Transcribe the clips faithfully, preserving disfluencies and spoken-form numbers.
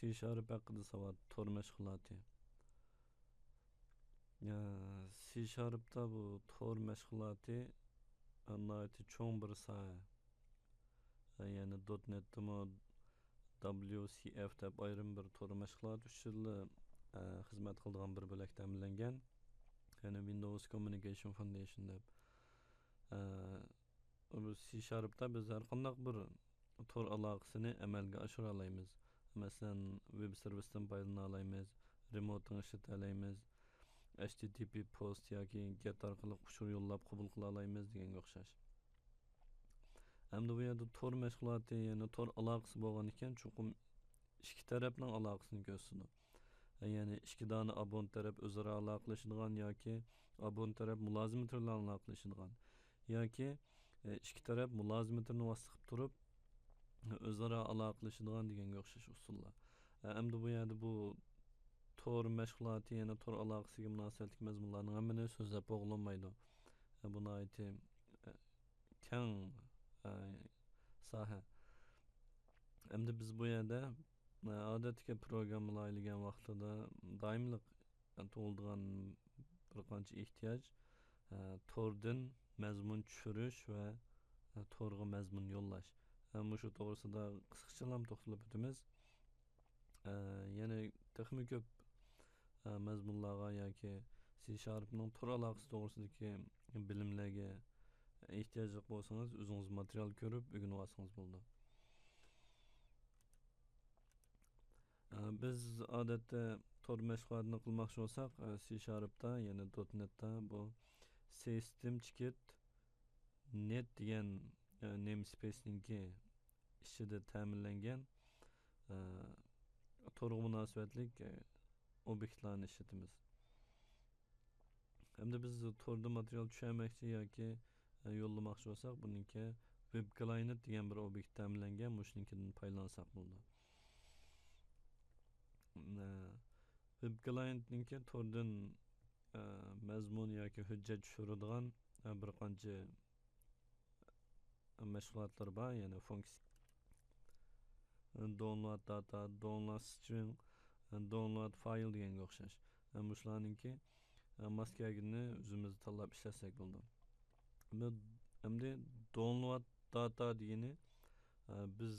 سى شارپ ھەققىدە ساۋات، تور مەشغۇلاتى. سى شارپتا بۇ تور مەشغۇلاتى ناھايىتى چوڭ بىر ساھە. يەنى دوت نەتتىمۇ دابليۇ سى ئېف دەپ ئايرىم بىر تور مەشغۇلات ئۈچۈنلا خىزمەت قىلىدىغان بىر بۆلەك تەمىنلەنگەن. يەنى ۋىندوۋس كوممۇنىكېيشن فاوندېيشن دەپ. بۇ سى شارپتا بىز ھەر قانداق بىر تور ئالاقىسىنى ئەمەلگە ئاشۇرالايمىز. مەسىلەن، ۋېب سېرۋىستىن پايدىلىنالايمىز، رېموتىڭ ئىشلىتەلەيمىز، ئەچ تى تى پى پوست ياكى گېت ئارقىلىق ئۇچۇر يوللاپ قوبۇل قىلالايمىز دېگەنگە ئوخشاش. ئەمدى بۇ يەردە تور مەشغۇلاتى، يەنى تور ئالاقىسى بولغان ئىكەن، چوقۇم ئىككى تەرەپنىڭ ئالاقىسىنى كۆرسىتىدۇ. يەنى ئىككى دانە ئابونت تەرەپ ئۆزئارا ئالاقىلىشىدىغان ياكى ئابونت تەرەپ مۇلازىمىتى بىلەن ئالاقىلىشىدىغان ياكى، ئە، ئىككى تەرەپ مۇلازىمىتىنى ۋاسىتە قىلىپ تۇرۇپ ئۆزئارا ئالاقىلىشىدىغان دېگەنگە ئوخشاش ئۇسۇللار. ئە، ئەمدى بۇ يەردە بۇ تور مەشغۇلاتى، يەنى تور ئالاقىسىگە مۇناسىۋەتلىك مەزمۇنلارنىڭ ھەممىنى سۆزلەپ بولغىلى بولمايدۇ. ئە، بۇ ناھايىتى، ئە، كەڭ، ئە، ساھە. ئەمدى بىز بۇ يەردە، ئە، ئادەتتىكى پروگراممىلار ئىلگەن ۋاقتىدا دائىملىق تۇغۇلىدىغان بىر قانچە ئېھتىياج، ئە، توردىن مەزمۇن چۈشۈرۈش ۋە، ئە، تورغا مەزمۇن يوللاش. ئە، مۇشۇ توغرىسىدا قىسقىچىلا توختىلىپ ئۆتىمىز. ئە، يەنە تېخىمۇ كۆپ، ئە، مەزمۇنلارغا ياكى سى شارپنىڭ تور ئالاقىسى توغرىسىدىكى بىلىملەرگە ئېھتىياجلىق بولسىڭىز، ئۆزىڭىز ماتېرىيال كۆرۈپ ئۆگىنىۋالسىڭىز بولىدۇ. ئە، بىز ئادەتتە تور مەشغۇلاتىنى قىلماقچى بولساق، ئە، سى شارپتا، يەنى دوت نەتتا بۇ سىستېم چىكىت نەت دېگەن، ئە، نېمسپېيسنىڭكى ئىچىدە تەمىنلەنگەن، ئە، تورغا مۇناسىۋەتلىك، ئە، ئوبيېكتلارنى ئىشلىتىمىز. ئەمدى بىز توردا ماتېرىيال چۈشۈرمەكچى ياكى، ئە، يوللىماقچى بولساق، بۇنىڭكى ۋېب كلاينت دېگەن بىر ئوبيېكت تەمىنلەنگەن، مۇشۇنىڭكىدىن پايدىلانساق بولىدۇ. ئە، ۋېب كلاينتنىڭكى توردىن، ئە، مەزمۇن ياكى ھۆججەت چۈشۈرىدىغان، ئە، بىر قانچە مەشغۇلاتلىرى بار، يەنى فۇنكسىيە. داونلود داتا، داونلود سترىڭ، داونلود فايل دېگەنگە ئوخشاش. مۇشۇلارنىڭكى ماس كەلگىنىنى ئۆزىمىز تاللاپ ئىشلەتسەك بولىدۇ. بۇ، ئەمدى داونلود داتا دېگىنى، بىز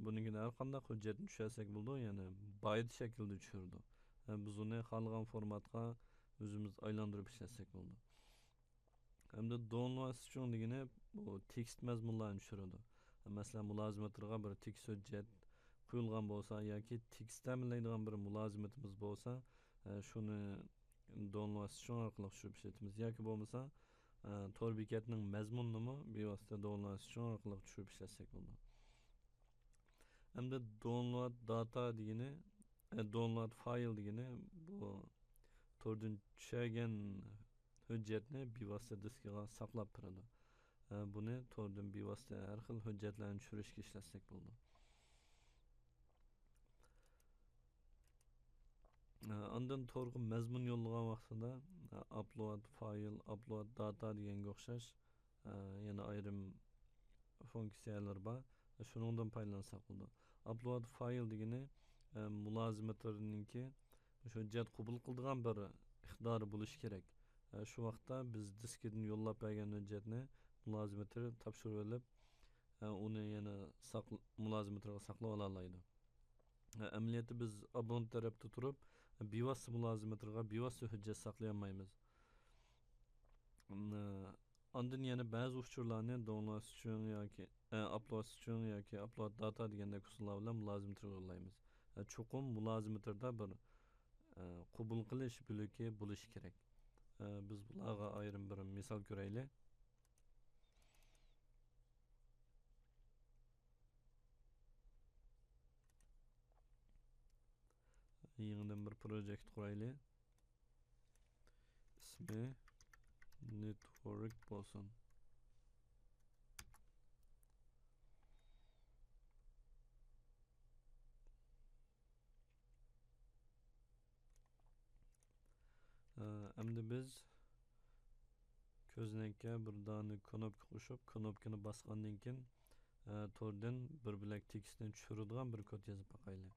بۇنىڭكىدە ھەر قانداق ھۆججەتنى چۈشۈرسەك بولىدۇ، يەنى بايت شەكلىدە چۈشۈرىدۇ. بىز ئۇنى خالىغان فورماتقا ئۆزىمىز ئايلاندۇرۇپ ئىشلەتسەك بولىدۇ. ھەمدە داونلود سترىڭ دېگىنى بۇ تېكىست مەزمۇنلارنى چۈشۈرىدۇ. مەسىلەن، مۇلازىماتلىرىغا بىر تېكىست ھۆججەت قويۇلغان بولسا ياكى تېكىست تەمىنلەيدىغان بىر مۇلازىمىتىمىز بولسا، ئە، شۇنى داونلود سترىڭ ئارقىلىق چۈشۈرۈپ ئىشلىتىمىز. ياكى بولمىسا، ئە، تور بېكەتنىڭ مەزمۇنىنىمۇ بىۋاسىتە داونلود سترىڭ ئارقىلىق چۈشۈرۈپ ئىشلەتسەك بولىدۇ. ئەمدى داونلود داتا دېگىنى، ئە، داونلود فايل دېگىنى بۇ توردىن چۈشۈرگەن ھۆججەتنى بىۋاسىتە دىسكىغا ساقلاپ بېرىدۇ. ئە، بۇنى توردىن بىۋاسىتە ھەر خىل ھۆججەتلەرنى چۈشۈرۈشكە ئىشلەتسەك بولىدۇ. ئە، ئاندىن تورغا مەزمۇن يوللىغان ۋاقتىدا، ئە، ئاپلود فايل، ئاپلود داتا دېگەنگە ئوخشاش، ئە، يەنە ئايرىم فۇنكسىيەلىرى بار. شۇنىڭدىن پايدىلانساق بولىدۇ. ئاپلود فايل دېگىنى، ئە، مۇلازىمېتىرنىڭكى مۇشۇ ھۆججەت قوبۇل قىلىدىغان بىر ئىقتىدارى بولۇشى كېرەك. ئە، شۇ ۋاقىتتا بىز دىسكىدىن يوللاپ بەرگەن ھۆججەتنى مۇلازىمېتىر تاپشۇرۇۋېلىپ، ئە، ئۇنى يەنە ساقل-، مۇلازىمېتىرغا ساقلاپ ئالالايدۇ. ئەمەلىيەتتە بىز ئابونت تەرەپتە تۇرۇپ، بىۋاسىتە مۇلازىمەتلەرگە بىۋاسىتە ھۆججەت ساقلىيالمايمىز. ئاندىن يەنە بەزى ئۇچۇرلارنى داونلود سترىڭ ياكى، ئە، ئاپلود سترىڭ ياكى ئاپلود داتا دېگەندەك ئۇسۇللار بىلەن مۇلازىمەتلەرگە يوللايمىز. ئە، چوقۇم مۇلازىمەتلەردە بىر، ئە، قوبۇل قىلىش بۆلىكى بولۇشى كېرەك. ئە، بىز بۇلارغا ئايرىم بىر مىسال كۆرەيلى. يېڭىدىن بىر پروجېكت قۇرايلى. ئىسمى نېتورك بولسۇن. ئە، ئەمدى بىز كۆزنەككە بىر دانە كنوپكا قوشۇپ، كنوپكىنى باسقاندىن كېيىن، ئە، توردىن بىر بۆلەك تېكىستنى چۈشۈرىدىغان بىر كود يېزىپ باقايلى.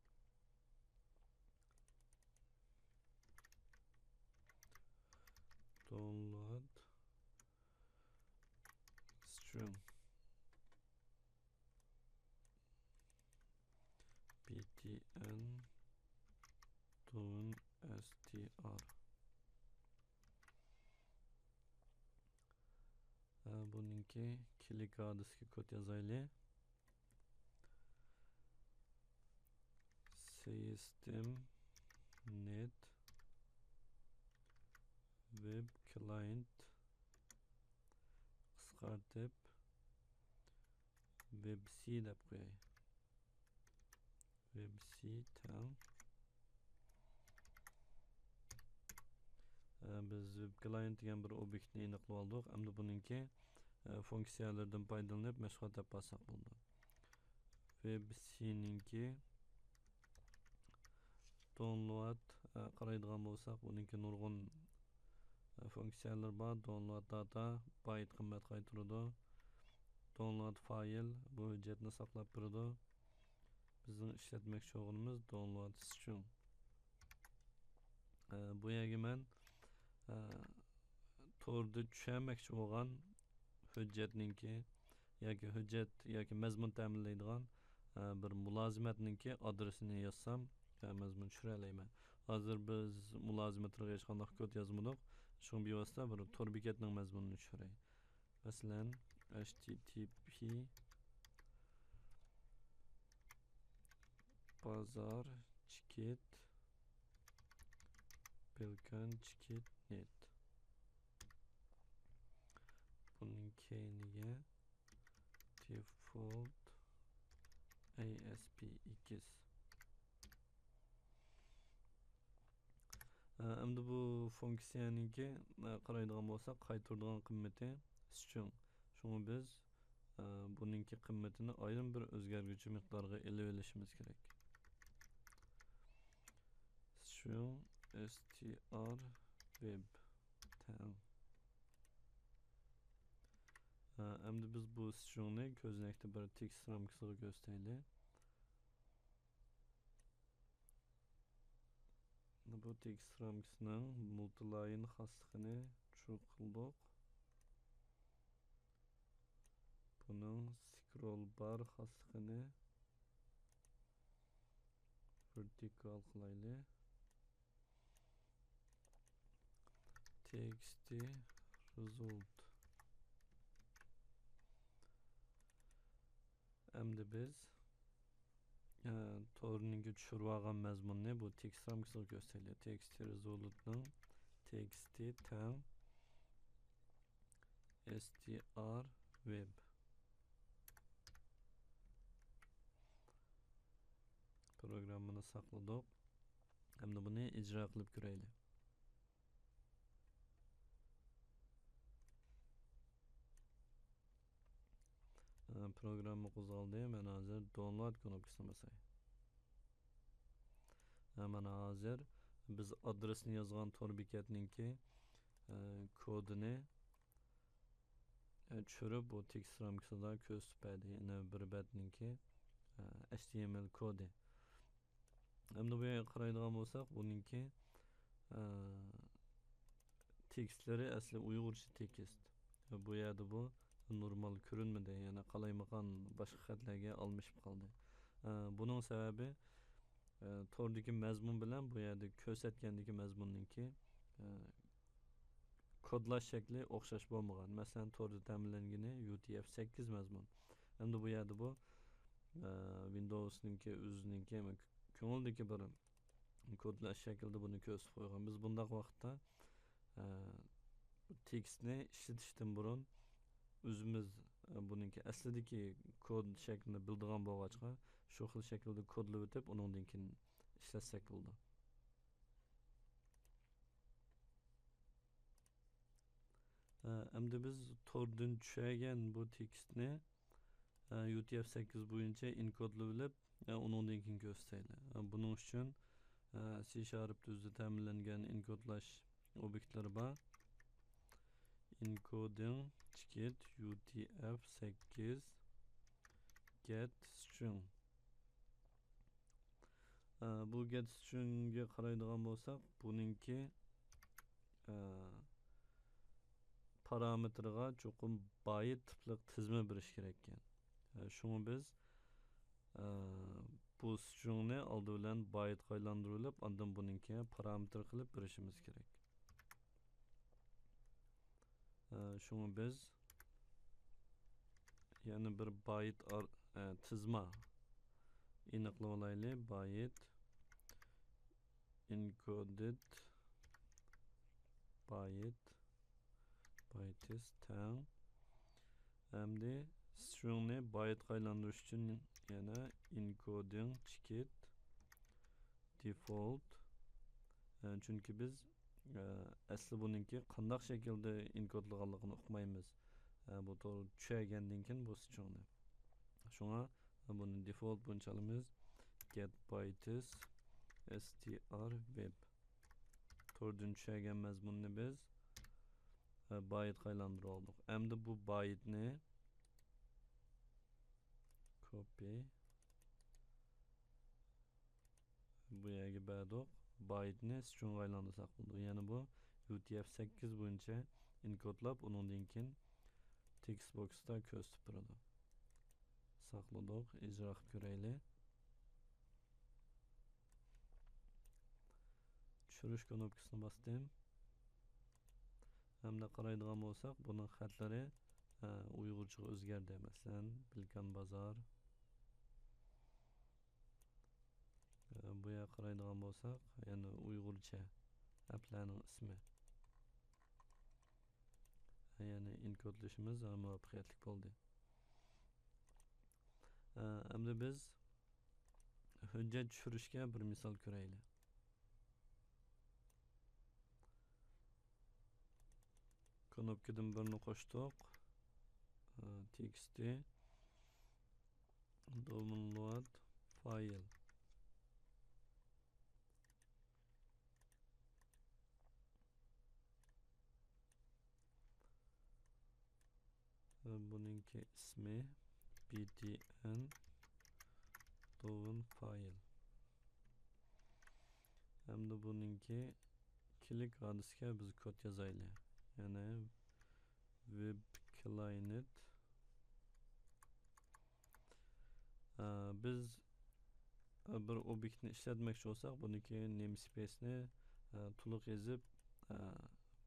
Download string btn down str. بۇنىڭكى كىلىك ئادرېسكە كود يازايلى. System net web client قىسقارتىپ وبسى دەپ قوياي. وبسى تەڭ. بىز وب كلاينت دېگەن بىر ئوبيېكتنى ئېنىقلىۋالدۇق. ئەمدى بۇنىڭكى فۇنكسىيەلىرىدىن پايدىلىنىپ مەشغۇلات دەپ بارساق بولىدۇ. وبسىنىڭكى داونلود قارايدىغان بولساق، بۇنىڭكى نۇرغۇن فۇنكسىيەلىرى بار. داونلود داتا، بايت قىممەت قايتۇرىدۇ. داونلود فايل، بۇ ھۆججەتنى ساقلاپ بېرىدۇ. بىزنىڭ ئىشلەتمەكچى بولغىنىمىز داونلود سترىڭ. بۇ يەرگە مەن توردا چۈشەرمەكچى بولغان ھۆججەتنىڭكى ياكى ھۆججەت ياكى مەزمۇن تەمىنلەيدىغان بىر مۇلازىمەتنىڭكى ئادرېسىنى يازسام، مەزمۇن چۈشۈرەلەيمەن. ھازىر بىز مۇلازىمەتلەرگە ھېچقانداق كود يازمىدۇق. شۇڭا بىۋاسىتە بىر تور بېكەتنىڭ مەزمۇنىنى چۈشۈرەي. مەسىلەن، ھەش تى تى پى بازار چېكىت بىلكەن چېكىت نېت. بۇنىڭ كەينىگە دېفولت ئەي ئېس پى ئىكىس. ئەمدى بۇ فۇنكسىيەنىڭكى قارايدىغان بولساق، قايتۇرىدىغان قىممىتى سترىڭ. شۇڭا بىز بۇنىڭكى قىممىتىنى ئايرىم بىر ئۆزگەرگۈچى مىقدارغا ئېلىۋېلىشىمىز كېرەك. سترىڭ ستر وب تەڭ. ئەمدى بىز بۇ سترىڭنى كۆزنەكتە بىر تېكىست رامكىسىغا كۆرسىتەيلى. بۇ تېكىست رامكىسىنىڭ مۇلتىلايىن خاسلىقىنى چۇرۇق قىلدۇق. بۇنىڭ سكرول بار خاسلىقىنى ۋېرتىكال قىلايلى. تېكىستى رېزۇلت. ئەمدى بىز تورنىڭكى چۈشۈرۈۋالغان مەزمۇننى بۇ تېكىست رامكىسىغا كۆرسىتەيلى. تېكىستى رېزۇلتنىڭ تېكىستى تەڭ ئېس تى ئار ۋېب. پروگراممىنى ساقلىدۇق. ئەمدى بۇنى ئىجرا قىلىپ كۆرەيلى. پروگرامما قوزغالدى. مەن ھازىر داونلود كۇنۇپكىسىنى باساي. مانا ھازىر بىز ئادرېسنى يازغان تور بېكەتنىڭكى كودىنى چۈشۈرۈپ، بۇ تېكىست رامكىسىدا كۆرسىتىپ بەردى. يەنە بىر بەتنىڭكى ئەيچ تى ئېم ئېل كودى. ئەمدى بۇ يەرگە قارايدىغان بولساق، بۇنىڭكى تېكىستلىرى ئەسلى ئۇيغۇرچە تېكىست. بۇ يەردە بۇ نورمال كۆرۈنمىدى، يەنى قالايمىقان باشقا خەتلەرگە ئالمىشىپ قالدى. بۇنىڭ سەۋەبى، توردىكى مەزمۇن بىلەن بۇ يەردە كۆرسەتكەندىكى مەزمۇننىڭكى كودلاش شەكلى ئوخشاش بولمىغان. مەسىلەن، توردا تەمىنلەنگىنى يۇ تى ئېف سەككىز مەزمۇن. ئەمدى بۇ يەردە بۇ، ئە، ۋىندوۋسنىڭكى ئۆزىنىڭكى كۆڭلىدىكى بىر كودلاش شەكلىدە بۇنى كۆرسىتىپ قويغان. بىز بۇنداق ۋاقىتتا، ئە، تېكىستنى ئىشلىتىشتىن بۇرۇن ئۆزىمىز، ئە، بۇنىڭكى ئەسلىدىكى كود شەكلىنى بىلىدىغان بولغاچقا، شۇ خىل شەكىلدە كودلىۋېتىپ، ئۇنىڭدىن كېيىن ئىشلەتسەك بولىدۇ. ئەمدى بىز توردىن چۈشۈرگەن بۇ تېكىستنى، يۇ تى ئېف سەككىز بويىچە ئېنكودلىۋېلىپ، ئۇنىڭدىن كېيىن كۆرسىتەيلى. بۇنىڭ ئۈچۈن، سى شارپ تۈزدە تەمىنلەنگەن ئېنكودلاش ئوبيېكتلىرى بار. ئېنكودىڭ چېكىت يۇ تى ئېف سەككىز گېت سترىڭ. ئە، بۇ گېت سترىڭگە قارايدىغان بولساق، بۇنىڭكى، ئە، پارامېتىرغا چوقۇم بايت تىپلىق تىزما بېرىش كېرەككەن. ئە، شۇڭا بىز، ئە، بۇ سترىڭنى ئالدى بىلەن بايتقا ئايلاندۇرۇۋېلىپ، ئاندىن بۇنىڭكى پارامېتىر قىلىپ بېرىشىمىز كېرەك. ئە، شۇڭا بىز يەنە بىر بايت ئار-، ئە، تىزما ئېنىقلىۋالايلى. بايت ئېنكودېد بايت بايتس تەڭ. ئەمدى سترىڭنى بايتقا ئايلاندۇرۇش ئۈچۈن يەنە ئېنكودىڭ چېكىت دېفولت. ئە، چۈنكى بىز، ئە، ئەسلى بۇنىڭكى قانداق شەكىلدە ئېنكودلىغانلىقىنى ئۇقمايمىز. ئە، بۇ توغرا چۈشەنگەندىن كېيىن بۇ سترىڭنى. شۇڭا بۇنى دېفولت بويىچە ئالىمىز. Get bytes str web. توردىن چۈشەرگەن مەزمۇننى بىز، ئە، بايتقا ئايلاندۇرۇۋالدۇق. ئەمدى بۇ بايتنى كوپى بۇ يەرگە بەردۇق. بايتنى سترىڭغا ئايلاندۇرساق بولىدۇ. يەنى بۇ يۇ تى ئېف سەككىز بويىچە ئېنكودلاپ، ئۇنىڭدىن كېيىن تېكىست بوكستا كۆرسىتىپ بېرىدۇ. ساقلىدۇق، ئىجرا قىلىپ كۆرەيلى. چۈشۈرۈش كۇنۇپكىسىنى باستىم. ئەمدى قارايدىغان بولساق، بۇنىڭ خەتلىرى، ئە، ئۇيغۇرچىغا ئۆزگەردى. مەسىلەن، بىلكان بازار. ئە، بۇ يەرگە قارايدىغان بولساق، يەنە ئۇيغۇرچە ئەپلەرنىڭ ئىسمى. يەنى ئېنكودلىشىمىز مۇۋەپپەقىيەتلىك بولدى. ئە، ئەمدى بىز ھۆججەت چۈشۈرۈشكە بىر مىسال كۆرەيلى. كۇنۇپكىدىن بىرنى قوشتۇق. ئە، تېكىستى download file. بۇنىڭكى ئىسمى btn down file. ئەمدى بۇنىڭكى كىلىك ئادرېسىگە بىز كود يازايلى. يەنى web client. ئە، بىز، ئە، بىر ئوبيېكتنى ئىشلەتمەكچى بولساق، بۇنىڭكى namespace نى، ئە، تولۇق يېزىپ، ئە،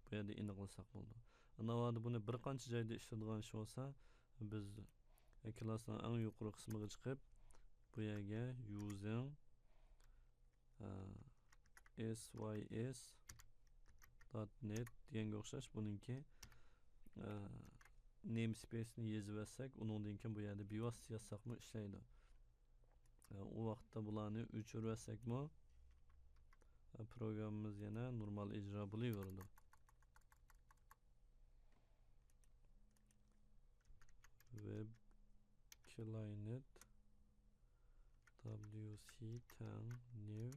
بۇ يەردە ئېنىقلىساق بولىدۇ. ناۋادا بۇنى بىر قانچە جايدا ئىشلىتىدىغان ئىش بولسا، بىز، ئە، كلاسنىڭ ئەڭ يۇقىرى قىسمىغا چىقىپ، بۇ يەرگە using، ئە، sys dot net دېگەنگە ئوخشاش بۇنىڭكى، ئە، namespace نى يېزىۋەتسەك، ئۇنىڭدىن كېيىن بۇ يەردە بىۋاسىتە يازساقمۇ ئىشلەيدۇ. ئە، ئۇ ۋاقىتتا بۇلارنى ئۆچۈرۈۋەتسەكمۇ، ئە، پروگراممىمىز يەنە نورمال ئىجرا بولۇۋېرىدۇ. Web client wc تەڭ new.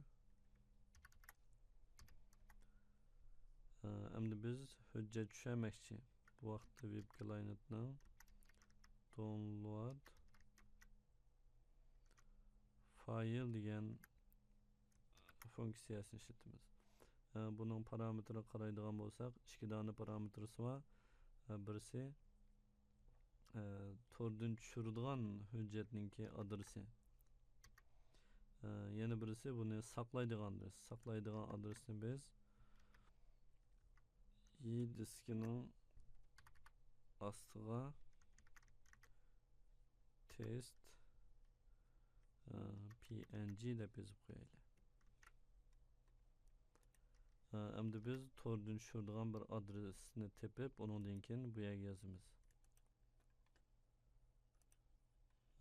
ئە، ئەمدى بىز ھۆججەت چۈشۈرمەكچى. بۇ ۋاقىتتا web client نىڭ download file دېگەن فۇنكسىيەسىنى ئىشلىتىمىز. ئە، بۇنىڭ پارامېتىرىغا قارايدىغان بولساق، ئىككى دانە پارامېتىرىسى بار. ئە، بىرسى، ئە، توردىن چۈشۈرىدىغان ھۆججەتنىڭكى ئادرېسى. ئە، يەنە بىرسى بۇنى ساقلايدىغان ئادرېس. ساقلايدىغان ئادرېسنى بىز ئى دىسكىنىڭ ئاستىغا test، ئە، png دەپ يېزىپ قويايلى. ئە، ئەمدى بىز توردىن چۈشۈرىدىغان بىر ئادرېسنى تېپىپ، ئۇنىڭدىن كېيىن بۇ يەرگە يازىمىز.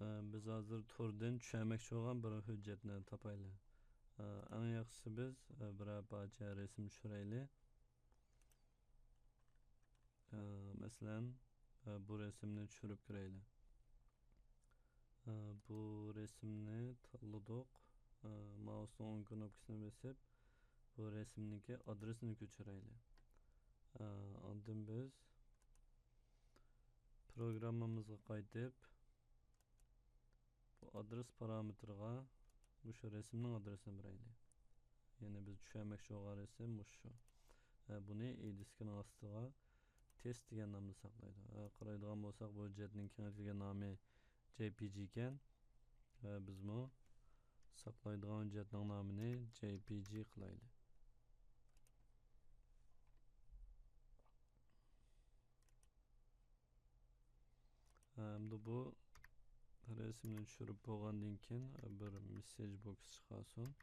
ئە، بىز ھازىر توردىن چۈشۈرمەكچى بولغان بىر ھۆججەتنى تاپايلى. ئە، ئەڭ ياخشىسى بىز، ئە، بىرەر پارچە رەسىم چۈشۈرەيلى. ئە، مەسىلەن، ئە، بۇ رەسىمنى چۈشۈرۈپ كۆرەيلى. ئە، بۇ رەسىمنى تاللىدۇق. ئە، مائۇسنىڭ ئوڭ كۇنۇپكىسىنى بېسىپ، بۇ رەسىمنىڭكى ئادرېسىنى كۆچۈرەيلى. ئە، ئاندىن بىز پروگراممىمىزغا قايتىپ، بۇ ئادرېس پارامېتىرىغا مۇشۇ رەسىمنىڭ ئادرېسىنى بېرەيلى. يەنى بىز چۈشۈرمەكچى بولغان رەسىم مۇشۇ. ئە، بۇنى ئى دىسكىنىڭ ئاستىغا تېست دېگەن نامدا ساقلايدۇ. ھە، قارايدىغان بولساق، بۇ ھۆججەتنىڭ كېڭەيتىلگەن نامى جەي پى جى ئىكەن. ھە، بىزمۇ ساقلايدىغان ھۆججەتنىڭ نامىنى جەي پى جى قىلايلى. ھە، ئەمدى بۇ رەسىمنى چۈشۈرۈپ بولغاندىن كېيىن، بىر مېسسېج بوكس چىقارسۇن.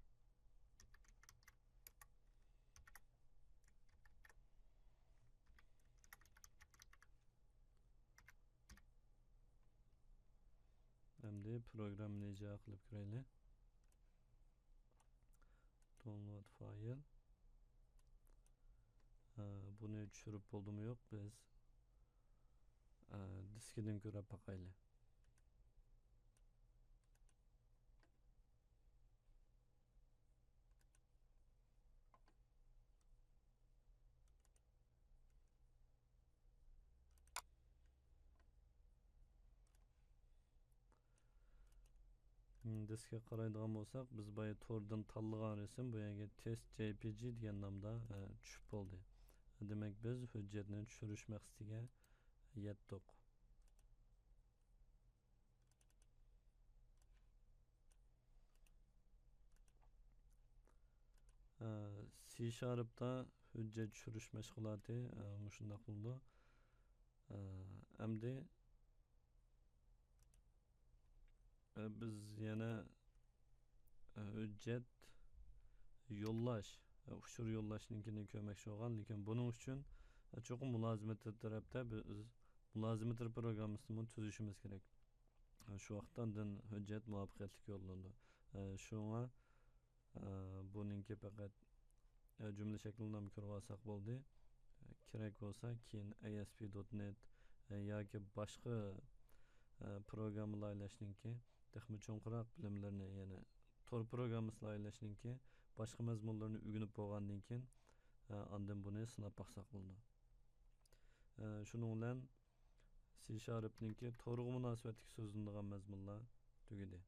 ئەمدى پروگراممىنى ئىجرا قىلىپ كۆرەيلى. Download file. ئە، بۇنى چۈشۈرۈپ بولدىمۇ يوق، بىز، ئە، دىسكىدىن كۆرۈپ باقايلى. ھىم، دىسكىگە قارايدىغان بولساق، بىز بايا توردىن تاللىغان رەسىم بۇ يەرگە تېست جەي پى جى دېگەن نامدا، ئە، چۈشۈپ بولدى. دېمەك، بىز ھۆججەتنى چۈشۈرۈش مەقسىتىگە يەتتۇق. ئە، سى شارپتا ھۆججەت چۈشۈرۈش مەشغۇلاتى، ئە، مۇشۇنداق بولىدۇ. ئە، ئەمدى، ئە، بىز يەنە، ئە، ھۆججەت يوللاش، ئە، ئۇچۇر يوللاشنىڭكىنى كۆرمەكچى بولغان، لېكىن بۇنىڭ ئۈچۈن، ئە، چوقۇم مۇلازىمەت تەرەپتە بىز مۇلازىمەت پروگراممىسىنىمۇ تۈزۈشىمىز كېرەك. ئە، شۇ ۋاقىتتا ئاندىن ھۆججەت مۇۋەپپەقىيەتلىك يوللىنىدۇ. ئە، شۇڭا ئە، بۇنىڭكى پەقەت، ئە، جۈملە شەكلىنى كۆرۈۋالساق بولدى. ئە، كېرەك بولسا كېيىن ئەي ئېس پى دوت نېت، ئە، ياكى باشقا، ئە، پروگرامما لايىھەلەشنىڭكى تېخىمۇ چوڭقۇراق بىلىملىرىنى، يەنى تور پروگراممىسى لايىھەلەشنىڭكى باشقا مەزمۇنلىرىنى ئۆگىنىپ بولغاندىن كېيىن، ئە، ئاندىن بۇنى سىناپ باقساق بولىدۇ. ئە، شۇنىڭ بىلەن سى شارپنىڭكى تورغا مۇناسىۋەتلىك سۆزلىنىدىغان مەزمۇنلار تۈگىدى.